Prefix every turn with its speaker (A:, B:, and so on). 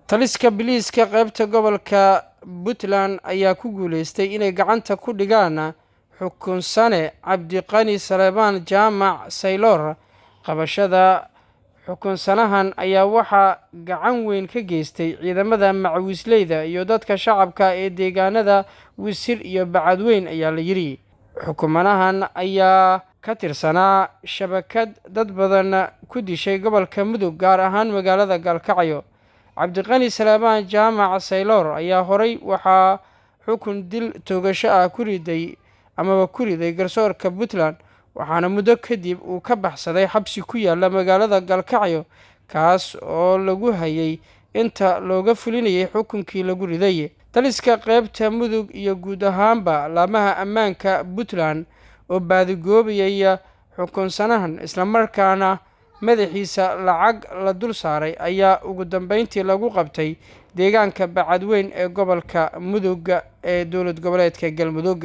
A: Taliska biliiska qaybta gobolka Puntland ayaa ku guuleystay inay gacanta ku dhigaan xukunsane Cabdiqani Saleebaan Jaamac Sayloor. Qabashada xukunsanahan ayaa waxaa gacan weyn ka geystay ciidamada macawiisleyda iyo dadka shacabka ee deegaanada Wisir iyo Bacadweyn, ayaa la yidhi. Xukumanahan ayaa ka tirsanaa shabakad dad badan ku dishay gobolka Mudug, gaar ahaan magaalada Gaalkacyo. Cabdiqani Saleebaan Jaamac Sayloor ayaa horay waxaa xukun dil toogasho ah ku riday amaba ku riday garsoorka Puntland, waxaana muddo kadib uu ka baxsaday xabsi ku yaala magaalada Gaalkacyo, kaas oo lagu hayay inta looga fulinayay xukunkii lagu riday. Taliska qaybta Mudug iyo guud ahaanba laamaha ammaanka Puntland oo baadigoobayaya xukunsanahan islamarkaana madaxiisa lacag la dul saaray ayaa ugu dambeyntii lagu qabtay deegaanka Bacadweyn ee gobolka Mudug ee dowlad goboleedka Galmudug.